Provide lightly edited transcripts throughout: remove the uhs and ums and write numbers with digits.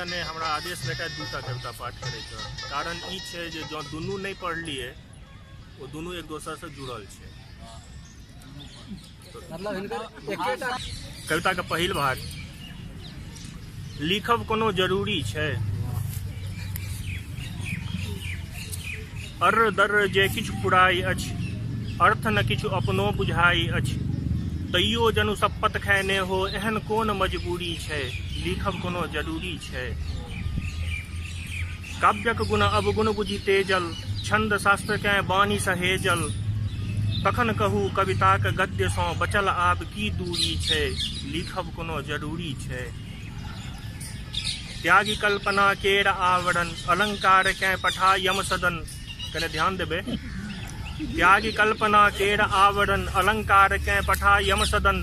ने हमरा आदेश भेटत दूटा कविता पाठ करैके। कारण ई छै जे जँ दुनू नहि पढ़लियै, ओ दुनू एक दोसरसँ जुड़ल छै। मतलब हिनकर एकेटा कविताके पहिल भाग, लिखब कोनो जरूरी छै। अर्र दर्र जे किछु फुराइ अछि, अर्थ न किछु अपनो बुझाइ अछि, तैयो जनु सप्पत खैने हो, एहन कोन मजबूरी छै। लिखब कोनो जरूरी छै। काव्यक गुण अवगुण बुझि तेजल, छंद शास्त्रकेँ बान्हि सहेजल, तखन कहू कविताक गद्यसँ बचल आब की दूरी छै। लिखब कोनो जरूरी छै। त्यागी कल्पना केर आवरण, अलंकारकेँ पठा यम सदन। कने ध्यान देबै। त्यागी कल्पना केर आवरण, अलंकारकेँ पठा यम सदन,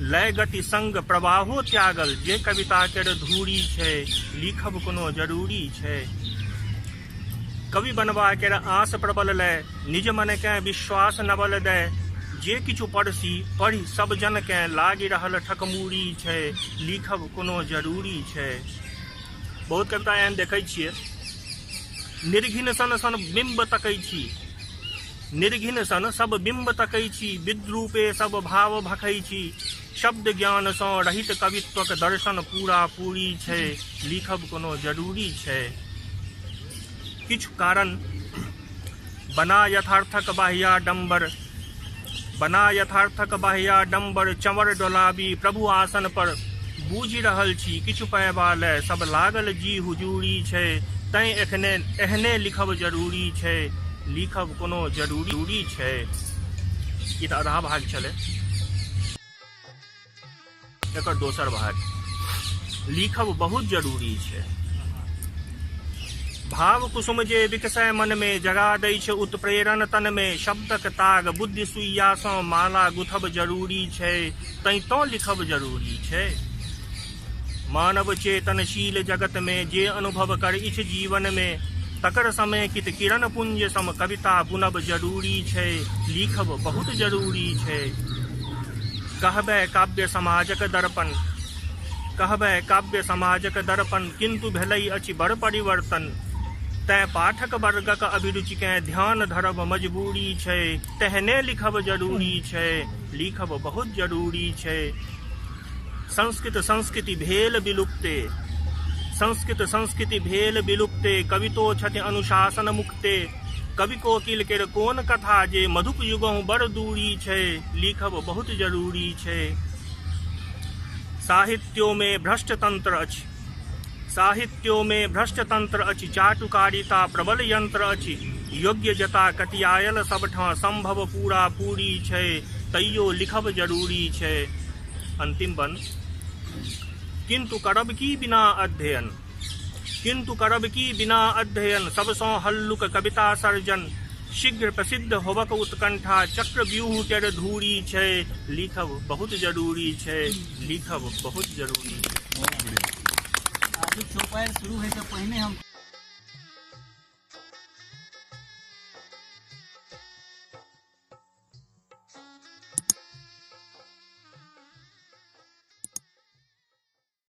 लय गति संग प्रवाहो त्यागल जे कविता केर धूरी छै। लिखब कोनो जरूरी छै। कवि बनबा केर आस प्रबल लय, निज मनकेँ विश्वास नबल दय, जे किछु पढ़सी पढ़ि सब जनकेँ लागि रहल ठकमूरी छै। लिखब कोनो जरूरी छै। बहुत कविता एहन देखै छियै, निर्घिन सन सन बिम्ब तकै छी, निर्घिन सन सब बिम्ब तकै छी, विद्रूपे सब भाव भखै छी, शब्द ज्ञानसँ रहित कवित्वक दर्शन पूरा पूरी छै। लिखब कोनो जरूरी छै। किछु कारण बना यथार्थक बाह्याडम्बर, बना यथार्थक बाह्याडम्बर, चंवर डोलाबी प्रभु आसन पर, बूझि रहल छी किछु पयबा लए सब लागल जी हुजूरी छै, तैं एखने एहने लिखब जरूरी छै। लिखब कोनो जरूरी छै। ई तऽ आधा भाग छलै। एकर दोसर भाग, लिखब बहुत जरूरी छै। भाव कुसुम जे विकसय मन मे, जगा दै छै उत्प्रेरण तन मे, शब्दक ताग बुद्धि सुइया सँ माला गुथब जरूरी छै, तैं तो लिखब जरूरी छै। मानव चेतनशील जगत मे जे अनुभव कर इछ जीवन मे, तकर समेकित किरण पुंज सम कविता बुनब जरूरी छै। लिखब बहुत जरूरी छै। कहबै काव्य समाजक दर्पण, कहबै काव्य समाजक दर्पण, किंतु भेलै अछि बड़ परिवर्तन, तैं पाठक वर्गक अभिरुचिकेँ ध्यान धरब मजबूरी छै, तेहने लिखब जरूरी छै। लिखब बहुत जरूरी छै। संस्कृत संस्कृति भेल विलुप्ते, संस्कृत संस्कृति भेल विलुप्ते, कवितो छथि अनुशासन मुक्ते, कवि कोकिल केर कोन कथा जे मधुप युगहु बड़ दूरी छै। लिखब बहुत जरूरी छै। साहित्यो मे भ्रष्ट तंत्र अछि, साहित्यो मे भ्रष्ट तंत्र अछि, चाटुकारिता प्रबल यंत्र अछि, योग्य जता कतियायल सबठाँ संभव पूरा पूरी छै, तैयो लिखब जरूरी छै। अंतिम बंद, किंतु करब की बिना अध्ययन, किंतु करब की बिना अध्ययन, सबसँ हल्लुक कविता सर्जन, शीघ्र प्रसिद्ध होबक उत्कंठा चक्रव्यूह केर धूरी छै। लिखब बहुत जरूरी छै। लिखब बहुत जरूरी छै। आजुक चौपाड़ि शुरू होइसँ पहिने हम